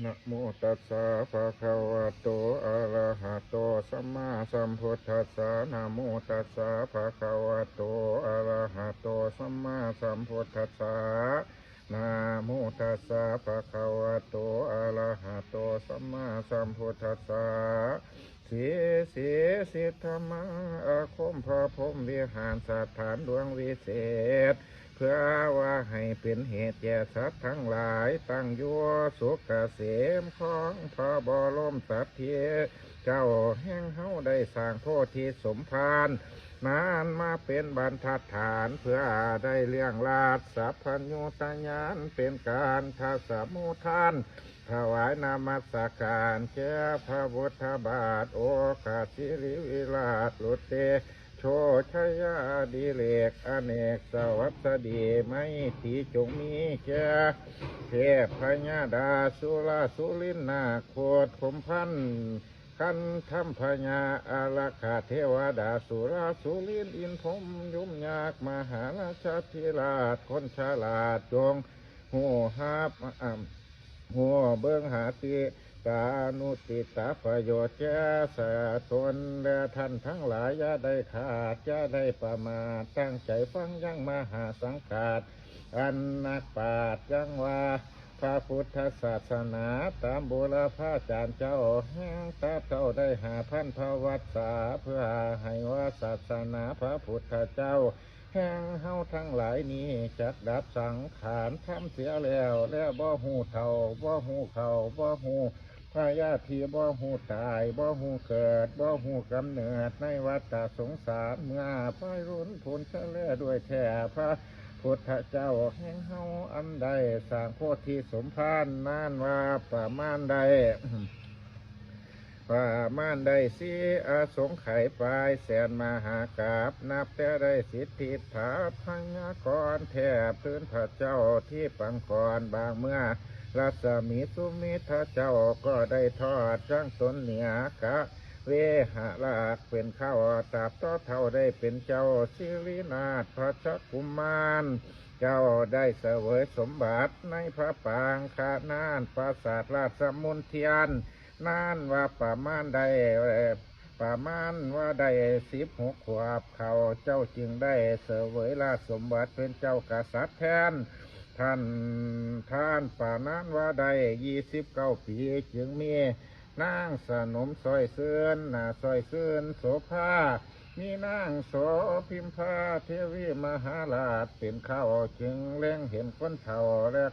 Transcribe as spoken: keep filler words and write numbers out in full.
นะโมตัสสะภะคะวะโต อะระหะโต สัมมาสัมพุทธัสสะ นะโมตัสสะภะคะวะโต อะระหะโต สัมมาสัมพุทธัสสะ นะโมตัสสะภะคะวะโต อะระหะโต สัมมาสัมพุทธัสสะ สีสีสิทธมังอาคมพระพรหมวิหารสถานดวงวิเศษ เพื่อว่าให้เป็นเหตุแก่สัตว์ทั้งหลายตั้งอยู่สุขเกษมของพระบรมสัตว์ที่เจ้าแห่งเฮาได้สร้างโพธิสมภารนั้นมาเป็นบรรทัดฐานเพื่อได้เรื่องราชสัพพัญญุตญาณเป็นการทัสมุทาน ถวายนมัสการแก่พระพุทธบาทโอคาสิริวิราชลุเตโชชยาดิเลกอเนกสวัสดีไม่ตรีจงมีแก่เทพพญาดาสุราสุรินนาคโคตรพรหมพันธ์คันธรรมพญาอารักขาเทวดาสุราสุรินอินพรหมยมยักษ์มหาราชาธิราชคนฉลาดจง หัวหับอ่ำหัวเบิ่งหาติตานุติตาประโยชน์แก่สาตนและท่านทั้งหลายอย่าได้ขาดอย่าได้ประมาทตั้งใจฟังยังมหาสังฆาตอันนักปราชญ์ยังว่า พระพุทธศาสนาตามบูรพาจารย์เจ้าแห่งตาเจ้าได้หาพันพระวัตสาเพื่อให้ว่าศาสนาพระพุทธเจ้า แห่งเฮาทั้งหลายนี้จักดับสังขารธรรมเสียแล้ว และบ่ฮู้เฒ่าบ่ฮู้เข้าบ่ฮู้พยาธิบ่ฮู้ตายบ่ฮู้เกิดบ่ฮู้กำเนิดในวัฏสงสารเมื่อไปรุนผลเสลด้วยแท้พระพุทธเจ้าแห่งเฮาอันได้สร้างโพธิสมภารนานว่าประมาณได้ ประมาณได้สี่อสงไขยปลายแสนมหากาพย์นับแต่ได้สิทธิถาพยากรณ์แทบพื้นพระเจ้าที่ปังกรบางเมื่อ รัศมีสุมิทธเจ้าก็ได้ทอดจังตนเหนือกะเวหะลากเป็นข้าวตราบต่อเท่าได้เป็นเจ้าสิรินาถพระชกุมาร เจ้าได้เสวยสมบัติในพระปางขนานปราสาทราชมนเทียน นานว่าประมาณได้ประมาณว่าได้สิบหกขวบเขาเจ้าจึงได้เสวยราชสมบัติเป็นเจ้ากษัตริย์แทน ท่านท่านปานานว่าได้ยี่สิบเก้าปีจึงมีนางสนมสร้อยซื่นนาสร้อยซื่นโสภา มีนางโสพิมพาเทวีมหาราชเป็นข้าวจึงเล็งเห็นคนเฒ่าและ